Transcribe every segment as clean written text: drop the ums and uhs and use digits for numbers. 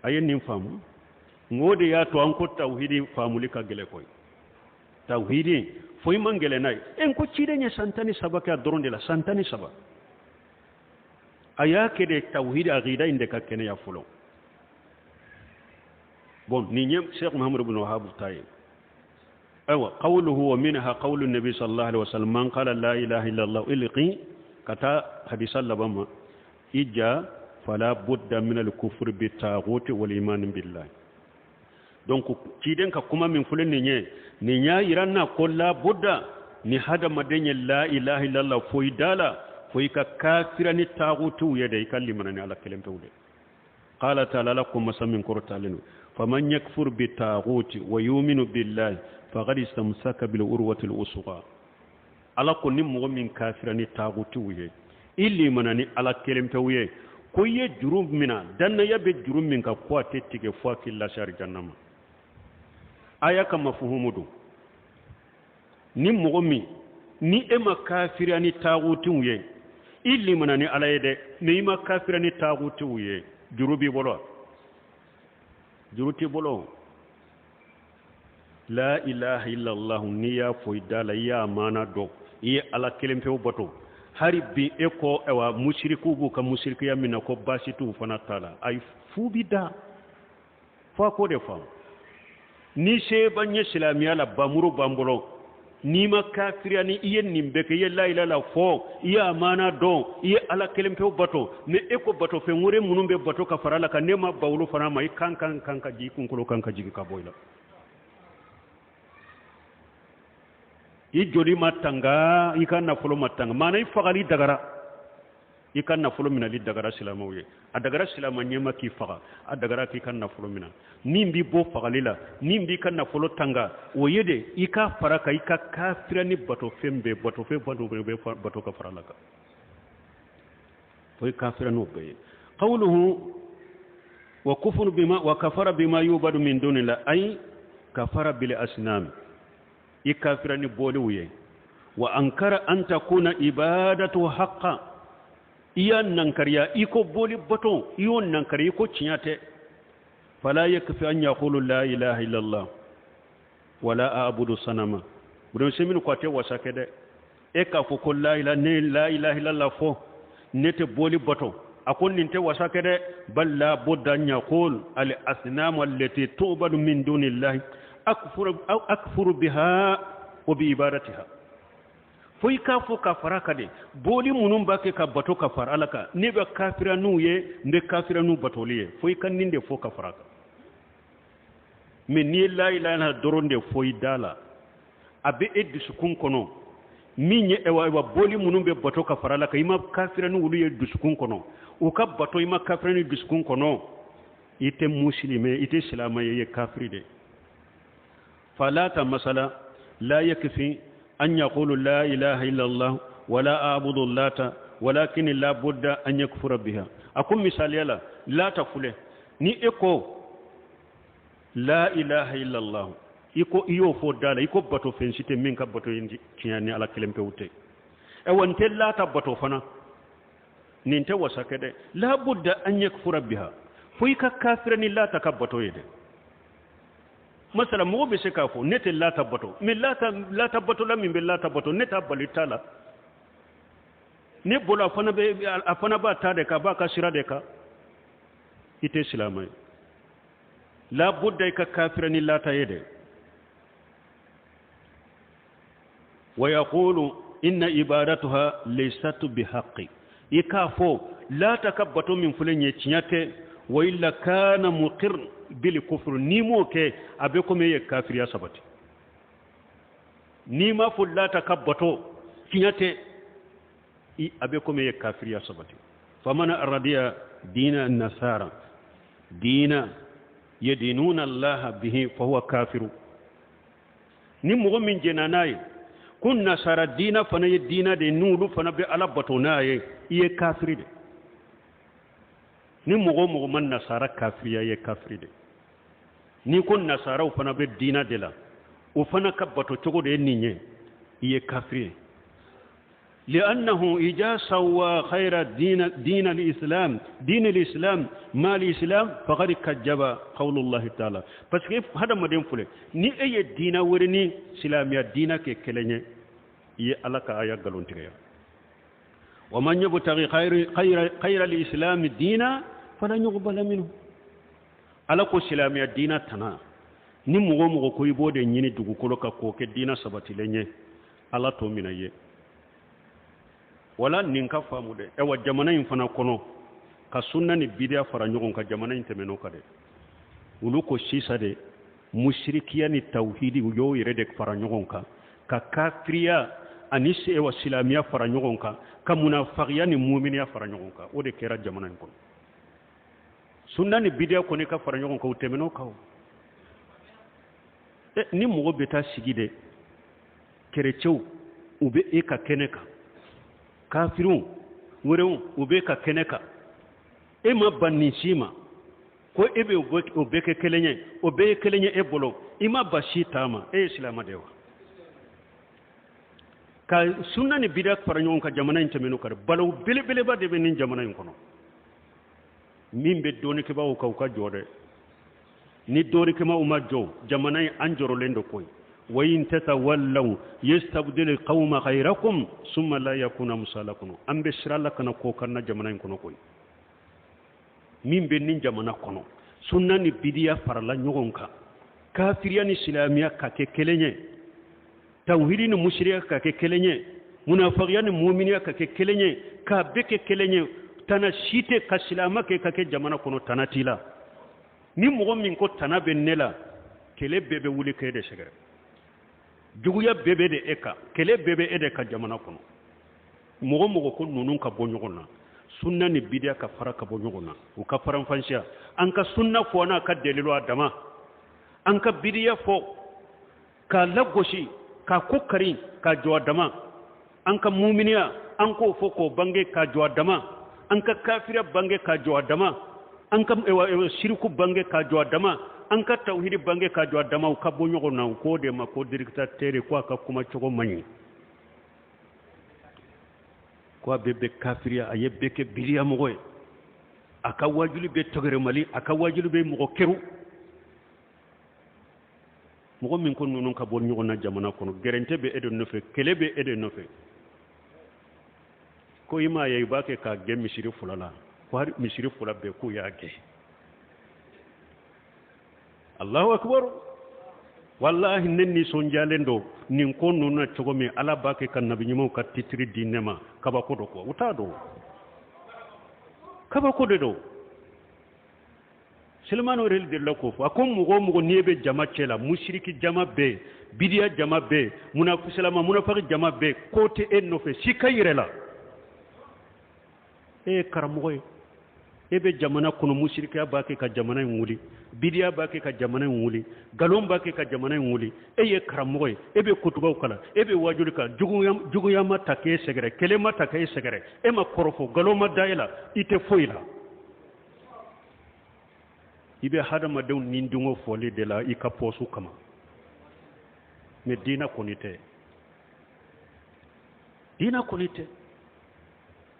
A ye nin faamu. N o de y'a to an ko tawhidi faamuli ka gɛlɛ koyi. Tawhidi foyi man gɛlɛn n'a ye. E n ko ciden ye san 13 kɛ a dɔrɔn de la, san 13. A y'a kɛ de tawhidi aqida in de ka kɛnɛya fɔlɔ. Bon, nin ye Sheikh Muhammad ibn Wahab ta ye. Ayiwa, qawluhu wa minha qawlu nabi sallallahu alaihi wasallam man qala la ilaha illallah ilqi ka taa hadisa laban ma ija fala budda min al kufri bi taghuti wal iman billah. Donc ciden ka kuma min filɛ nin ye, nin y'a yira n na ko la budda ni hadamaden ye la ilaha illallah fo i da la, fo i ka kafira ni tagutiw ye dɛ, i ka limana ni Ala kelen pewu de. Qala ta'ala, Ala ko masa min kɔrɔtalen don, faman yakfur bi taghuti wa yuminu billahi faqad istamsaka bil urwati al usqa. Ala ko ni mɔgɔ min kafira ni tagutiw ye, i limana ni Ala kelen pewu ye, ko i ye juru mina, dannaya bɛ juru min kan, ko a tɛ tigɛ fo a k'i lase arijanna ma. Aya ka mafuhumu don. Ni mɔgɔ min ni e ma kafiriya ni tagutiw ye, i limana ni Ala ye dɛ, mais i ma kafiriya ni tagutiw ye, juru b'i bolo wa? Juru t'i bolo. La ilaha illallah, n'i y'a fɔ i da la, i y'a maana dɔn, i ye Ala kelen pewu bato, hali bi e ko ayiwa musirikiw b'u ka musirikiya min na ko baasi t'u fana ta la, ayi, fu bi da fo a k'o de faamu. Ni se b'an ye silamɛya la, bamuru b'an bolo, n'i ma kafiriya ni i ye nin bɛɛ kɛ, i ye la ilaha illallah fɔ, i ye amaana dɔn, i ye Ala kelen pewu bato, mais e ko bato fɛn wɛrɛ minnu bɛ bato ka fara la kan, ne ma ban olu fana ma, i kan kan kan ka jigin, i kunkolo kan ka jigin ka bɔ i la. I joli ma tanga, i ka nafolo ma tanga, maana i fagali dagara, i ka nafolo minɛli dagara silamɛw ye, a dagara silamɛ ɲɛma k'i faga, a dagara k'i ka nafolo minɛ. Min b'i bɔ fagali la, min b'i ka nafolo tanga, o ye de i ka fara kan, i ka kafira ni batofɛn bɛɛ, batofɛn fɛn bɛɛ bɛ bato ka fara la kan, fo i kafira n'o bɛɛ ye. Qawluhu wa kufuru bima wa kafara bima yubadu min dunillah, ay kafara bil asnam, i kafira ni boliw ye. Wa ankara an takuna ibadatu haqqa, i y'a nankariya i ko boli bato, i y'o nankariya i ko tiɲɛ tɛ. Fala yakfi an yaqulu la ilaha illallah wala a'budu sanama. Ibn Usaymin ko a tɛ wasa kɛ dɛ, e k'a fɔ ko la ilaha, ne la ilaha illallah fɔ, ne tɛ boli bato, a ko nin tɛ wasa kɛ dɛ. Bal la budda an yaqul al asnam allati tu'badu min dunillahi akfuru biha wa bi ibadatiha. Fo i k'a fɔ ka fara kan de, boli minnu b'a kɛ ka bato ka fara Ala kan, ne bɛ kafira n'u ye, n bɛ kafira n'u batoli ye, fo i ka nin de fɔ ka fara kan. Mais n'i ye la ilaha illallah dɔrɔn de fɔ i da la, a bɛ e dusukun kɔnɔ min ye ayiwa ayiwa boli minnu bɛ bato ka fara Ala kan, i ma kafira n'olu ye dusukun kɔnɔ, u ka bato i ma kafira ni dusukun kɔnɔ, i tɛ musilime, i tɛ silamɛ ye, i ye kafiri de. Fala ta masala la yakfi an yaqulu la ilaha illallah wala a'budu lata walakin la budda an yakfura biha. A ko misaliya la, lata filɛ, ni e ko la ilaha illallah, i ko i y'o fɔ da la, i ko bato fɛn si tɛ min ka bato ye tiɲɛ ni Ala kelen pewu tɛ. Ayiwa, n tɛ lata bato fana, nin tɛ wasa kɛ dɛ. La budda an yakfura biha, fo i ka kafira ni lata ka bato ye dɛ. Masala mɔgɔ bɛ se k'a fɔ ne tɛ lata bato, mais lata batola min bɛ lata bato, ne t'a bali ta la, ne bolo a fana b'a ta de kan, a b'a ka sira de kan, i tɛ silamɛ ye. La budda i ka kafira ni lata ye dɛ. Wa yaqulu inna ibadatuha laysat bihaqqi, i k'a fɔ lata ka bato min filɛ nin ye tiɲɛ tɛ. Wa illa kana muqir bil kufr, n'i m'o kɛ a bɛ komi e ye kafiriya sabati. N'i m'a fɔ lata ka bato tiɲɛ tɛ, a bɛ komi e ye kafiriya sabati. Faman radiya dina nasara dina yadinuna allaha bihi fahuwa kafiru. Ni mɔgɔ min jɛnna n'a ye ko nasara diina fana ye diina de ye, n'olu fana bɛ Ala bato n'a ye, i ye kafiri de. Ni mɔgɔ o mɔgɔ ma nasara kafiriya, i ye kafiri de. N'i ko nasaraw fana bɛ diina de la, o fana ka bato cogo de ye nin ye, i ye kafiri ye. لأنه إذا سوى خير دين دين الإسلام دين الإسلام ما الإسلام فقد كذب قول الله تعالى. Parce que hadamaden filɛ ni e ye diina wɛrɛ ni silamɛya diina kɛ kelen ye, i ye Ala ka aya nkalontigiya. ومن يبتغي غير الإسلام دينا فلن يقبل منه. Ala ko silamɛya diina tana, ni mɔgɔ o mɔgɔ ko i b'o de ɲini dugukolo kan k'o kɛ diina sabatilen ye, Ala t'o minɛ ye. Wala nin ka faamu dɛ. Ayiwa, jamana in fana kɔnɔ, ka sunna ni bidiya fara ɲɔgɔn kan, jamana in tɛmɛn'o kan dɛ. Olu ko sisan de musirikiya ni tawhidi, u y'o yɛrɛ de fara ɲɔgɔn kan, ka kafiriya ani ewa silamɛya fara ɲɔgɔn kan, ka munafagiya ni muminiya fara ɲɔgɔn kan. O de kɛra jamana in kɔnɔ. Sunna ni bidiya kɔni ka fara ɲɔgɔn kan, u tɛmɛn'o kan. Ni mɔgɔ bɛ taa sigi de, kerecɛw u bɛ e ka kɛnɛ kan, kafiriw wɛrɛw u bɛ ka kɛnɛ kan, e ma ban nin si ma ko e bɛ o bɛɛ kɛ kelen ye, o bɛɛ ye kelen ye e bolo, i ma ban si ta ma, e ye silamɛ de ye wa? Ka sunna ni bida fara ɲɔgɔn kan, jamana in tɛmɛn'o kan. Balawu belebeleba de bɛ nin jamana in kɔnɔ. Min bɛ dɔɔnikɛbaaw kan, u ka jɔ dɛ. Ni dɔɔnikɛbaaw ma jɔ, jamana in an jɔrɔlen don koyi. وإن تتولوا يستبدل قوما غيركم ثم لا يكونوا أمثالكم. An bɛ sira la kana ko kan na jamana in kɔnɔ koyi. Min bɛ nin jamana kɔnɔ, sunna ni bidiya farala ɲɔgɔn kan, kafiriya ni silamɛya ka kɛ kelen ye, tawhidi ni musiriya ka kɛ kelen ye, munafagiya ni muminiya ka kɛ kelen ye, k'a bɛɛ kɛ kelen ye, tana si tɛ ka silamɛ kɛ ka kɛ jamana kɔnɔ, tana t'i la. Ni mɔgɔ min ko tana bɛ ne la, kɛlɛ bɛɛ bɛ wuli k'e de sɛgɛrɛ, juguya bɛɛ bɛ de e kan, kɛlɛ bɛɛ bɛ e de ka jamana kɔnɔ. Mɔgɔ mɔgɔ ko ninnu ka bɔ ɲɔgɔn na, sunna ni bidiya ka fara ka bɔ ɲɔgɔn na, u ka faranfansiya. An ka sunna fɔ n'a ka dalilu a dama, an ka bidiya fɔ k'a lagosi, k'a ko kari k'a jɔ a dama, an ka muminiya an k'o fɔ k'o bange k'a jɔ a dama, an ka kafiriya bange k'a jɔ a dama, an ka siriku bange k'a jɔ a dama, an ka tawhidi bange k'a jɔ a dama, u ka bɔ ɲɔgɔn na. U k'o de ma ko dictateur, ko a ka kuma cogo man ɲi, ko a bɛɛ bɛ kafiriya, a ye bɛɛ kɛ bidiya mɔgɔ ye, a ka wajuli bɛ tɔgɛrɛmali, a ka wajuli bɛ mɔgɔ keru. Mɔgɔ min ko ninnu ka bɔ ɲɔgɔn na jamana kɔnɔ, gɛrɛntɛ bɛ e de nɔfɛ, kɛlɛ bɛ e de nɔfɛ. Ko i m'a ye, i b'a kɛ k'a gɛn misiri fila la, ko hali misiri fila bɛɛ k'u y'a gɛn. Allahu akbar! Wallahi, ne nisɔndiyalen don nin ko ninnu na cogo min. Ala b'a kɛ ka nabi ɲumanw ka titiri di ne ma, kabako dɔ kɔ, u t'a dɔn, kabako de don. Selemani yɛrɛ delila k'o fɔ, a ko mɔgɔ o mɔgɔ n'i bɛ jama cɛ la, musiriki jama bɛɛ yen, bidiya jama bɛɛ yen, munafisilama munafaki jama bɛɛ yen, ko tɛ e nɔfɛ, si ka yɛrɛ la. E ye karamɔgɔ ye, e bɛ jamana kɔnɔ, musirikiya b'a kɛ ka jamana in wuli, bidiya b'a kɛ ka jamana in wuli, nkalon b'a kɛ ka jamana in wuli. E ye karamɔgɔ ye, e bɛ kutubaw kalan, e bɛ wajuli kan, juguya ma ta k'e sɛgɛrɛ, kɛlɛ ma ta k'e sɛgɛrɛ, e ma kɔrɔfɔ, nkalon ma da e la, i tɛ foyi la. I bɛ hadamadenw nidungɔ fɔli de la i ka pɔsu kama, mɛ diinɛ kɔni tɛ, diinɛ kɔni tɛ.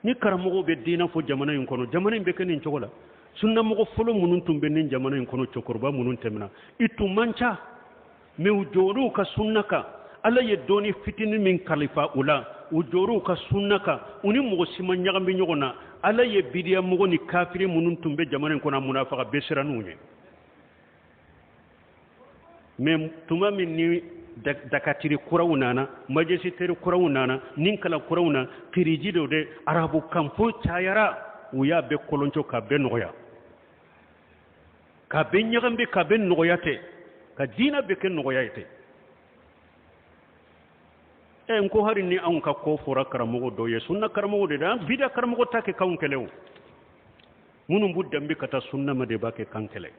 Ni karamɔgɔw bɛ diinɛ fɔ jamana in kɔnɔ, jamana in bɛ kɛ nin cogo la. Sunnamɔgɔ fɔlɔ minnu tun bɛ nin jamana in kɔnɔ, cɛkɔrɔba minnu tɛmɛna, i tun man ca, mɛ u jɔr'u ka sunna kan. Ala ye dɔɔni fitinin min kalifa u la, u jɔr'u ka sunna kan, u ni mɔgɔ si ma ɲagami ɲɔgɔn na. Ala ye bidiya mɔgɔ ni kafiri minnu tun bɛ jamana in kɔnɔ, munafaga bɛɛ siran n'u ɲɛ. Mɛ tuma min ni dakatiri kuraw nana, majisitɛri kuraw nana, ni kalan kuraw nana, kiriji dɔ de arabu kan fɔ cayara, u y'a bɛɛ kolonco k'a bɛɛ nɔgɔya, k'a bɛɛ ɲagami, k'a bɛɛ nɔgɔya tɛ, ka diinɛ bɛ kɛ nɔgɔya ye tɛ. Ɛ, n ko hali ni anw ka ko fɔra karamɔgɔ dɔw ye, sunna karamɔgɔ de an bida karamɔgɔ ta kɛ k'anw kɛlɛ. O minnu b'u danbe ka taa sunna ma de b'a kɛ kan kɛlɛ.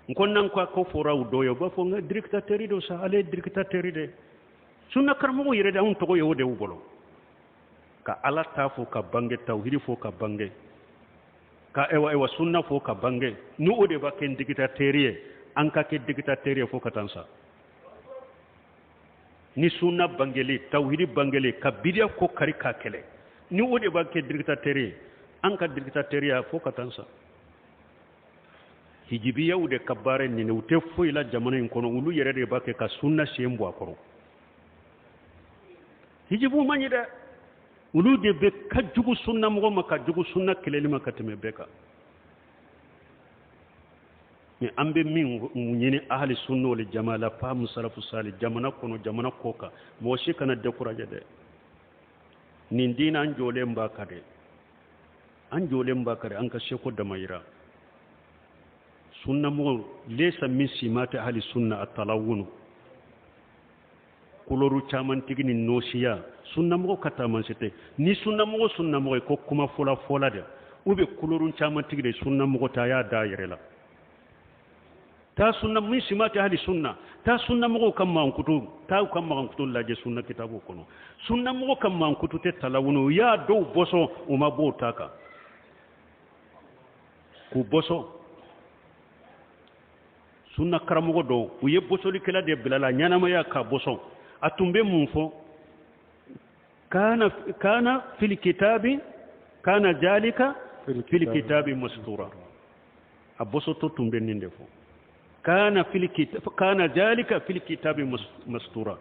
N ko n'an ka ko fɔra u dɔw ye, u b'a fɔ n ka dictateur don sa, ale ye dictateur de. Sunna karamɔgɔ yɛrɛ de, anw tɔgɔ ye o de y'u bolo. Ka Ala ta fɔ ka bange, tawhidi fɔ ka bange, ka ewa ewa sunna fɔ ka bange, ni o de b'a kɛ dictateur ye, an ka kɛ dictateur ye fo ka taa sa. Ni sunna bangeli, tawhidi bangeli, ka bidiya ko kari k'a kɛlɛ, ni o de b'a kɛ dictateur ye, an ka dictateurya fo ka taa sa. Hijibiyaw de ka baara nin, u tɛ foyi la jamana in kɔnɔ, olu yɛrɛ de b'a kɛ ka sunna sen bɔ a kɔrɔ. Hijibu man ɲi dɛ, olu de bɛ ka jugu sunna mɔgɔ ma, ka jugu sunna kɛlɛli ma ka tɛmɛ bɛɛ kan. Ni an bɛ min ɲini ahali sunna wal jamaa la, faamu salafu sali, jamana kɔnɔ, jamana kɔ kan, mɔgɔ si kana décourager dɛ. Nin diinɛ an jɔlen b'a kan dɛ, an jɔlen b'a kan dɛ, an ka seko damayira. Sunna mɔgɔ lesa min simati ahali sunna a talawunu, koloru caman tigi ni nɔsiya, sunnamɔgɔ ka taamasiyɛn tɛ. Ni sunnamɔgɔ sunnamɔgɔ ye ko kuma fɔla fɔla de, u bɛ koloru caman tigi de, sunnamɔgɔ tɛ, a y'a da a yɛrɛ la. Taa sunna min simati ahli sunna, taa sunnamɔgɔw ka mankutu, taa u ka mankutu lajɛ sunna kitabu kɔnɔ. Sunnamɔgɔ ka mankutu tɛ talawunu, u y'a dɔw bɔsɔn, u ma bɔ o ta kan k'u bɔsɔn. Sunna karamɔgɔ dɔw, u ye bɔsɔlikɛla de bila la ɲɛnamaya ka bɔsɔn. A tun bɛ mun fɔ? Kana fil kitabi, kana zalika fil kitabi mastura. A bɔsɔtɔ tun bɛ nin de fɔ, kana fil kitabi, kana zalika fil kitabi mastura.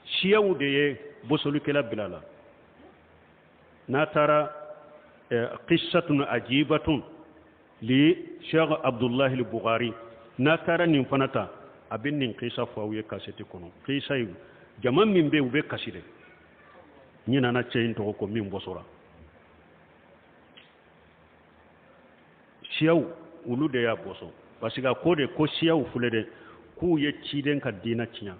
Siyaw de ye bɔsɔlikɛla bila la. N'a taara qissatun ajibatun li Cheikh Abdullah al-Bukhari, n'a taara nin fana ta, a bɛ nin kisa fɔ aw ye kasɛti kɔnɔ. Kisa in, jama min bɛ yen, u bɛ kasi dɛ. N ɲinɛna cɛ in tɔgɔ kɔ min bɔsɔra. Siyaw, olu de y'a bɔsɔn, parce que a ko de ko siyaw filɛ dɛ, k'u ye ciden ka diinɛ tiɲɛ,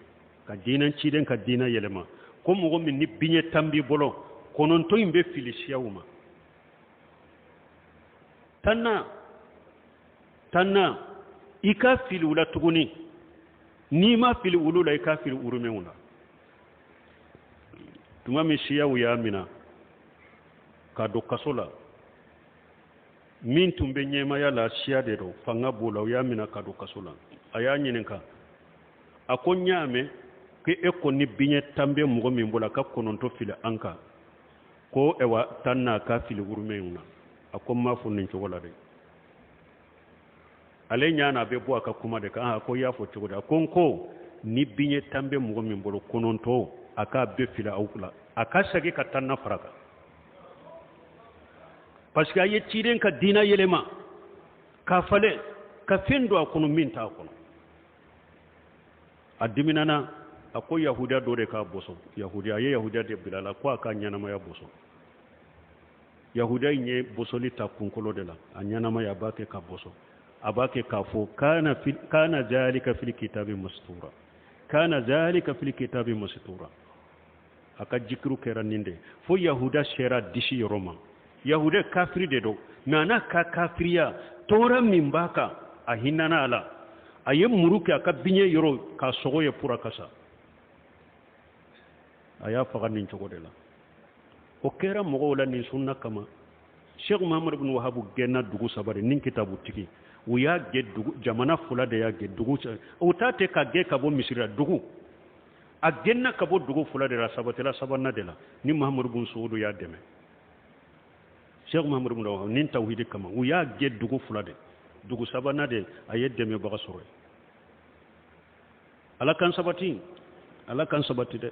ka diinɛ ciden ka diinɛ yɛlɛma, ko mɔgɔ min ni biɲɛ 10 b'i bolo, 9 in bɛ fili siyaw ma. Tanna i ka fili u la tuguni, n'i ma fili olu la, i ka fili urumɛnw la. Tuma min siyaw y'a minɛ ka don kaso la, min tun bɛ ɲɛmaya la siya de don, fanga b'o la, u y'a minɛ ka don kaso la. A y'a ɲininka, a ko n y'a mɛn ko e ko ni biɲɛ 10 bɛ mɔgɔ min bolo, a ka 9 fili an kan, ko ɛwa 10 n'a ka fili urumɛnw na. A ko n m'a fɔ nin cogo la dɛ. Ale ɲa na a bɛ bɔ a ka kuma de kan. A ko i y'a fɔ cogo di? A ko n ko ni biɲɛ 10 bɛ mɔgɔ min bolo, 9 a k'a bɛɛ fili aw la, a ka segin ka 10 na fara kan, parce que a ye ciden ka diinɛ yɛlɛma k'a falen ka fɛn don a kɔnɔ min t'a kɔnɔ. A diminana, a ko yahudiya dɔ de k'a bɔsɔn. Yahudiya, a ye yahudiya de bila la ko a ka ɲɛnamaya bɔsɔn. Yahudiya in ye bɔsɔli ta kunkolo de la, a ɲɛnamaya a b'a kɛ ka bɔsɔn, a b'a kɛ k'a fɔ kana zalika fil kitabi mastura, kana zalika fil kitabi mastura. A ka jikiru kɛra nin de fo yahuda sera disi yɔrɔ ma. Yahuda kafiri de don, mais a n'a ka kafiriya tɔɔrɔ min b'a kan, a hinɛna a la, a ye muru kɛ a ka biɲɛ yɔrɔ k'a sogo ye pura kasa, a y'a faga nin cogo de la. O kɛra mɔgɔw la nin sunna kama. Cheikh Muhammad ibn Wahab gɛnna dugu 3 de ni kitabu tigi, u y'a gɛn dugu, jamana 2 de y'a gɛn dugu, u t'a tɛ ka gɛn ka bɔ misiri la, dugu a gɛnna ka bɔ dugu 2 de la, sabatila sabanan de la ni Muhammad ibn Saud y'a dɛmɛ. Cheikh Muhammad ibn Wahab ni tawhidi kama, u y'a gɛn dugu 2 de, dugu sabanan de a ye dɛmɛbaga sɔrɔ yen. Ala kan sabati, Ala kan sabati dɛ.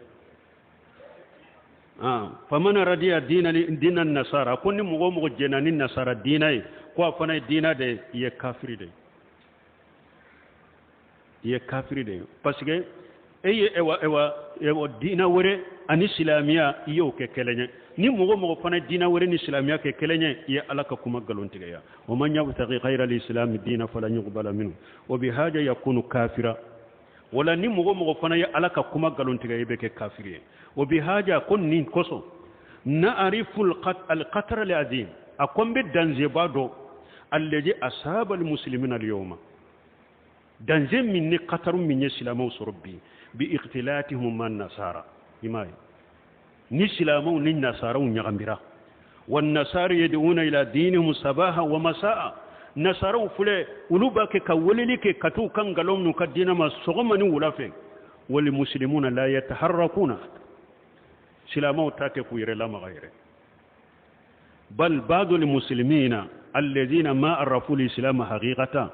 Famana radiya diina nasara, ko ni mɔgɔ o mɔgɔ jɛnna ni nasara diina ye, ko a fana ye diina de ye, i ye kafiri de ye, i ye kafiri de ye, parce que e ye ewa diina wɛrɛ ani silamɛya i y'o kɛ kelen ye. Ni mɔgɔ o mɔgɔ fana ye diina wɛrɛ ni silamɛya kɛ kelen ye, i ye Ala ka kuma nkalon tigɛya. Wa man yabtaghi ghayra al-islami diina falan yuqbala minhu wa bihaja yakunu kafira. Wala ni mɔgɔ o mɔgɔ fana ye Ala ka kuma nkalon tigɛ, i bɛ kɛ kafiri ye. O bi haja ko nin kosɔn na'arifu al-qatr al-azim, a ko n bɛ danzeba dɔn, alladhi asaba al-muslimina al-yawma, danze min ni kataru min ye silamɛw sɔrɔ bi, bi ikhtilatihum ma nasara, i m'a ye ni silamɛw ni nasaraw ɲagamira. Wa nasara yad'una ila dinihim sabaha wa masaa, nasaraw filɛ olu b'a kɛ ka weleli kɛ ka t'u ka nkalon n'u ka diinɛ ma sɔgɔma ni wula fɛ. Wal muslimuna la yataharrakuna, silamɛw t'a kɛ k'u yɛrɛ lamaga yɛrɛ. Bal ba'dul muslimina alladhina ma arafu al-islam haqiqatan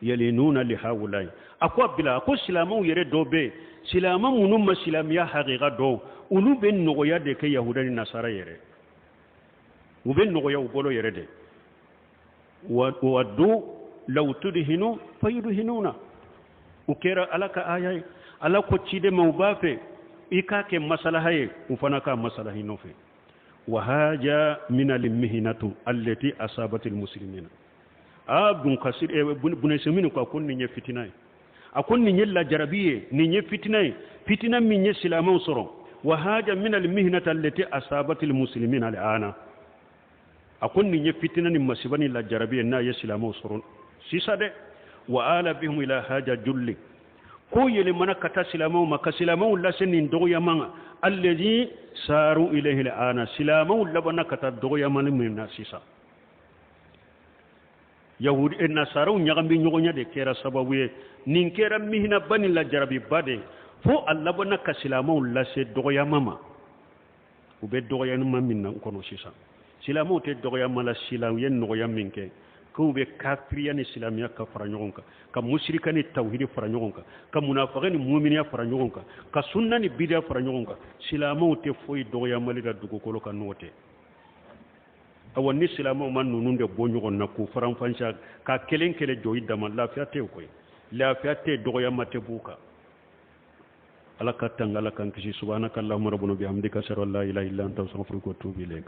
yalinuna li haula'i. A ko bila, a ko silamɛw yɛrɛ dɔ bɛ yen, silamɛ minnu ma silamɛya haqiqa dɔn, olu bɛ nɔgɔya de kɛ yahuda ni nasara yɛrɛ, u bɛ nɔgɔya u bolo yɛrɛ de. Waddu law tudhinu fayudhinuna. U kɛra Ala ka aya ye, Ala ko ciden ma u b'a fɛ i k'a kɛ masalaha ye, u fana k'a masalahi nɔfɛ. Wa haja min al-mihnatu allati asabat al-muslimina. A bun kasir bunɛsɛmini ko a ko nin ye fitina ye, a ko nin ye lajarabi ye, nin ye fitina ye, fitina min ye silamɛw sɔrɔ. Wa haja min al-mihnatu allati asabat al-muslimina al-ana. A ko nin ye fitina ni masiba ni lajarabi ye n'a ye silamɛw sɔrɔ sisan dɛ. Wa ala bihum ila haja julli, ko yɛlɛmana ka taa silamɛw ma, ka silamɛw lase nin dɔgɔyama ma, allazi saru ilayhi al-ana, silamɛw labanna ka taa dɔgɔyama min na sisan. Yahudi e nasaraw ɲagami ɲɔgɔnya de kɛra sababu ye, nin kɛra mihinaba ni lajarabiba de, fo a labanna ka silamɛw lase dɔgɔyama ma. U bɛ dɔgɔyama min na kɔnɔ sisan, silamɛw tɛ dɔgɔyama la si la. U ye nɔgɔya min kɛ k'u bɛ kafiriya ni silamɛya ka fara ɲɔgɔn kan, ka musirika ni tawhidi fara ɲɔgɔn kan, ka munafaka ni muminiya fara ɲɔgɔn kan, ka sunna ni bidiya fara ɲɔgɔn kan, silamɛw tɛ foyi dɔgɔyamali la dugukolo kan n'o tɛ. Awa, ni silamɛw ma ninnu de bɔ ɲɔgɔn na k'u faranfasiya, ka kelen kelen jɔ i dama, lafiya tɛ koyi, lafiya tɛ, dɔgɔyama tɛ b'u kan. Ala ka tanga, Ala k'an kisi. Subhanaka allahumma rabbana bihamdika, ashhadu an la ilaha illa anta, astaghfiruka wa atubu ilayk.